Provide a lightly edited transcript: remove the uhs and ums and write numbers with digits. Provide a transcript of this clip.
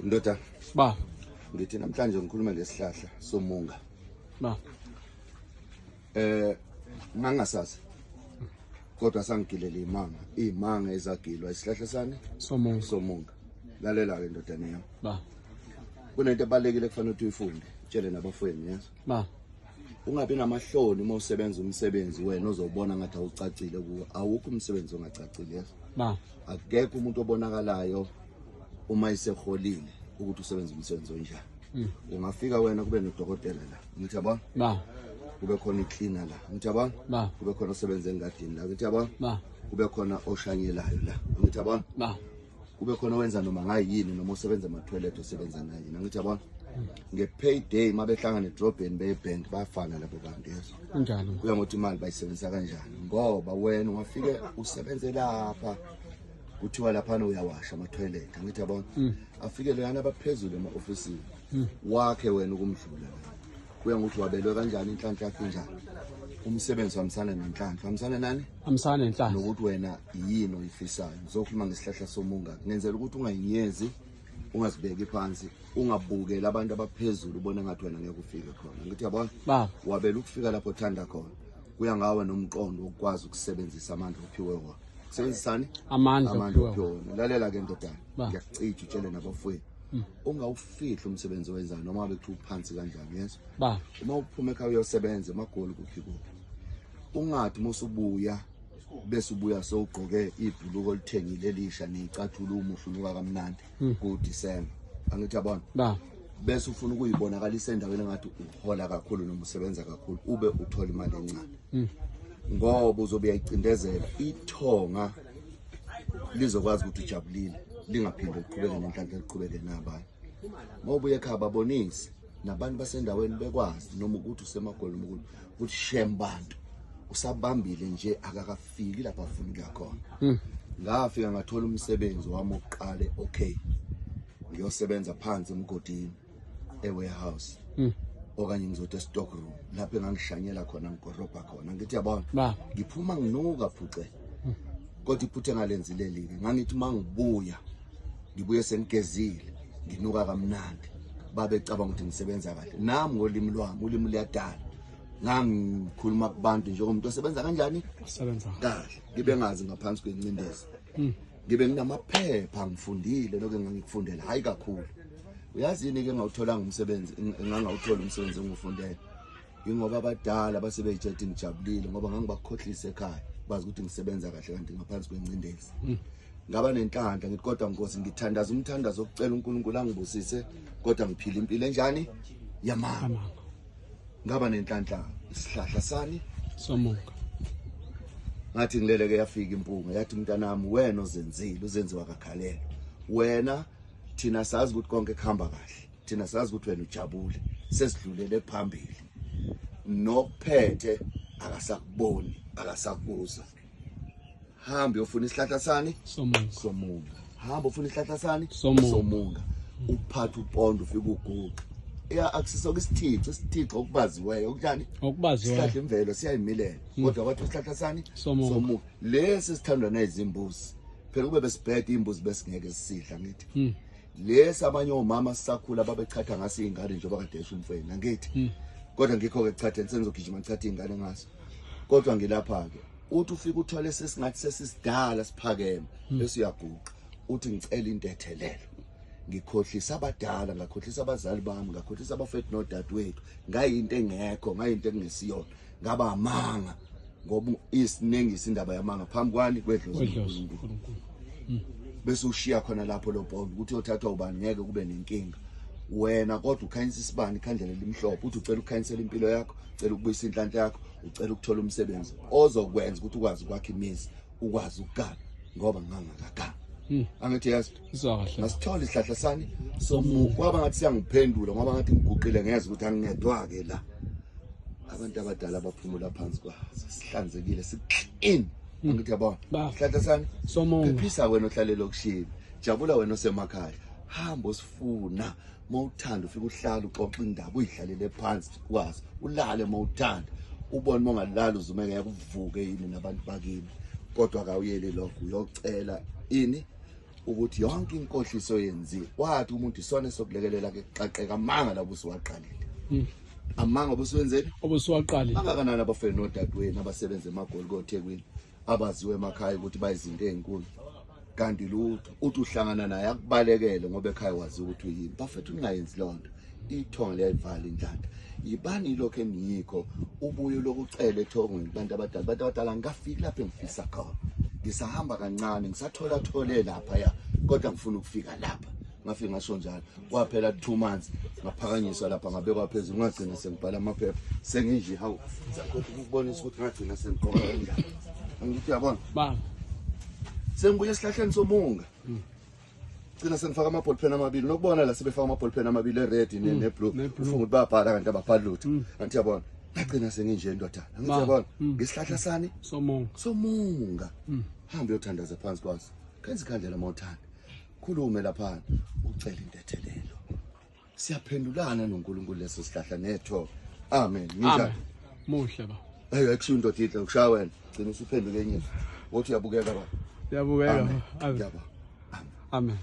Ndoda, Ba, ngithi namhlanje ngikhuluma ngesihlahla somunga. Ba. Ngangasazi. Kodwa sangigilela imanga, imanga ezagilwa isihlahla sani? Somunga. Somunga. Lalela ke ndodana yami. Ba. Kunento ebalekile kufanele ukuthi uyifunde, tshele nabafowenu yazi. Ba. Ungabi namahloni uma usebenza umsebenzi wena ozobona ngathi awucacile kuwo. Awukho umsebenzi ongacacile yazi. Ba. Akekho umuntu obonakalayo uma iseholile ukuthi usebenza umsebenzi onjani. Ungafika wena kube nodokotela la, ngithi yabona? Ba. Kube khona icleaner la, ngithi yabona? Ba. Kube khona osebenza engadini la, ngithi yabona? Ba. Kube khona oshanyelayo la, ngithi yabona? Ba. Kube khona owenza noma ngayini noma osebenza ema-toilet osebenza ngayini, ngithi yabona? Nge-payday uma behlangana edrobheni beye ebank bayafana labo bantu yezo. Kunjalo. Kuya ngokuthi imali bayisebenzisa kanjani, ngoba wena ungafike usebenze lapha kuthiwa laphana uyawasha ama-toilet, angithi yabona? Afike leyana abaphezulu ema-ofisini wakhe wena ukumdlula la. Kuya ngokuthi wabelwe kanjani, inhlanhla yakho injani, umsebenzi wahambisana nenhlanhla, uhambisana nani? Hambisana nenhlanhla. Nokuthi wena yini oyifisayo. Ngizokhuluma ngesihlahla somunga, ngenzela ukuthi ungayinyezi, ungazibeki phansi, ungabukeli abantu abaphezulu ubone ngathi wena ngeke ufike khona. Ngithi yabona? Ba. Wabela ukufika lapho othanda khona. Kuya ngawe nomqondo wokukwazi ukusebenzisa amandla ophiwe wona. Kusebenzisani? Amandla amandla ophiwe ophiwe wona. Lalela ke ndodana, Ba. ngiyakucija utshele nabafowenu. Ungawufihli umsebenzi owenzayo noma ngabe kuthiwa uphansi kanjani, yezwa? Ba. Uma uphuma ekhaya uyosebenza emagoli kuphi kuphi, ungathi uma usubuya bese ubuya sewugqoke ibhuluko olithengile elisha neyicathulo umuhle unuka kamnandi ku-December, angithi yabona? Ba. Bese ufuna ukuyibonakalisa endaweni engathi uhola kakhulu noma usebenza kakhulu ube uthola imali encane, ngoba uzobe uyayicindezela ithonga lizokwazi ukuthi ujabulile, lingaphinde liqhubeke nenhlanhla liqhubeke nabanye. Ngoba uye ekhaya babonise nabantu basendaweni bekwazi noma ukuthi usemagoli noma ukuthi shem bantu usabambile nje akakafiki lapha afuna ukuya khona. Ngafika ngathola umsebenzi wami wokuqala, okay, ngiyosebenza phansi emgodini e-warehouse okanye ngizothi e-stock room lapho engangishanyela khona ngigorobha khona, ngithi yabona? Ba. Ngiphuma nginuka phuce, kodwa iphutha engalenzile like ngangithi uma ngibuya ngibuye sengigezile nginuka kamnandi, babecabanga ukuthi ngisebenza kahle nami ngolimi lwami, ulimi luyadala. Ngangikhuluma kubantu njengomuntu osebenza kanjani? Usebenza kahle, ngibe ngazi ngaphansi kwencindezi, ngibe nginamaphepha ngifundile lokho engangikufundela, hayi kakhulu. Uyazi yini ke ngawutholanga umsebenzi, engangawuthola umsebenzi engifundele, ingoba abadala basebeyitshela ngijabulile ngoba ngangibakhohlisa ekhaya bazi ukuthi ngisebenza kahle kanti ngaphansi kwencindezi. Ngaba nenhlanhla ngithi kodwa Nkosi ngithandaza umthandazo wokucela uNkulunkulu angibusise kodwa ngiphila impilo enjani? Yamanga. Amanga. Ngaba nenhlanhla, isihlahla sani? Somunga. Ngathi ngilele ke yafika impunga yathi mntanami wena ozenzile uzenziwa kakhalela wena, thina sazi ukuthi konke kuhamba kahle, thina sazi ukuthi wena ujabule, sesidlulele phambili, nokuphethe akasakuboni akasakuzwa, hamba uyofuna isihlahla sani? Somunga. Somunga. Hamba ufuna isihlahla sani? Somunga. Somunga. Uphatha upondo ufike uguqa ya, akusisoke isithixo, isithixo okubaziweyo okunjani? Okubaziweyo. Isihlahla imvelo siyayimilela, kodwa kwathi isihlahla sani? Somunga. Somunga lesi sithandwa nezimbuzi phela, kube besibhede imbuzi besingeke sisidla, ngithi lesi abanye omama sisakhula babechatha ngaso iy'ngane njengoba kade esho umfwenu, angithi? Kodwa ngikho-ke kuchatheni sengizogijima ngichathe iy'ngane ngaso, kodwa ngilapha-ke uthi ufike uthole sesingathi sesisidala siphakeme, bese uyaguqa uthi ngicela intethelelo, ngikhohlisa abadala, ngakhohlisa abazali bami, ngakhohlisa abafethu nodadewethu, ngayinto engekho, ngayinto ekungesiyona, ngaba amanga, ngoba isinengisa indaba yamanga phambi kwani? Kwedlozi. Kwedlozi. uNkulunkulu. uNkulunkulu. Bese ushiya khona lapho lo bond ukuthi uyothathwa ubani, ngeke kube nenkinga wena, kodwa ukhanyisa isibani, ikhandlela elimhlophe, uthi ucela ukukhanyisela impilo yakho, ucela ukubuyisa inhlanhla yakho, ucela ukuthola umsebenzi ozokwenza ukuthi ukwazi ukwakha imizi, ukwazi ukugana, ngoba ngangakagani, angithi yazi? Izwa kahle. Ngasithola isihlahla sani? Somunga. Kwaba ngathi siyangiphendula, ngoba ngathi ngiguqile ngezwe ukuthi angingedwa-ke la, abantu abadala baphumula phansi kwaso, sihlanzekile, si-clean, angithi yabona? Ba. Sihlahla sani? Somunga. Phephisa wena ohlala elokishini, jabula wena osemakhaya, hamba osifuna mawuthanda, ufike uhlala uxoxa indaba uyidlalele phansi kwazi, ulale mawuthanda, ubone mongalali uzume ngeke uvuke yini nabantu bakini, kodwa kawuyeli lokho, uyocela ini? Ukuthi yonke inkohliso yenziwe. Wathi umuntu isona sokulekelela ke qaqeka amanga labo usuwaqalile. Amanga obusuwenzeni? Obusuwaqalile. Bangakanani abafeni nodadewenu abasebenza eMagoli koThekwini abaziwe emakhaya ukuthi bayizinto ezinkulu. Kanti lutho uthi uhlangana naye akubalekele ngoba ekhaya wazi ukuthi uyini. Bafethu ningayenzi lonto. Ithonga liyayivala inhlanhla. Yibani lokho eniyikho ubuye lokucela ethongweni kubantu abadala. Abantu abadala ngingafiki lapho engifisa khona. Ngisahamba kancane ngisathola thole lapha ya kodwa ngifuna ukufika lapha. Ngafika ngasho njalo kwaphela 2 months ngaphakanyiswa lapha ngabekwa phezulu ngagcina sengibhala amaphepha senginje hawu kodwa ukubonisa ukuthi ngagcina sengigqoka kanjani. Angithi uyabona Baba. Sengibuye esihlahleni somunga. Gcina sengifaka ama-ball pen amabili nokubona la sebefaka ama-ball pen amabili e-red ne-blue ne-blue. ufunga ukuthi bayabhala kanti ababhali lutho. Angithi uyabona ngagcina senginje ndodana. Angithi Ba. uyabona ngesihlahla sani Somunga. Somunga. Hambe uyothandaza phansi kwaso. Khenza ikhandlela mawuthanda. Khulume lapha ucela intethelelo. Siyaphendulana noNkulunkulu leso sihlahla netho. Amen. Nginjani? Amen. Muhle ba. Hey akusho indoda inhle ukushaya wena. Gcina usuphenduke enye. Wothi uyabukeka baba. Uyabukeka. Amen. Amen. Ngiyabonga. Amen.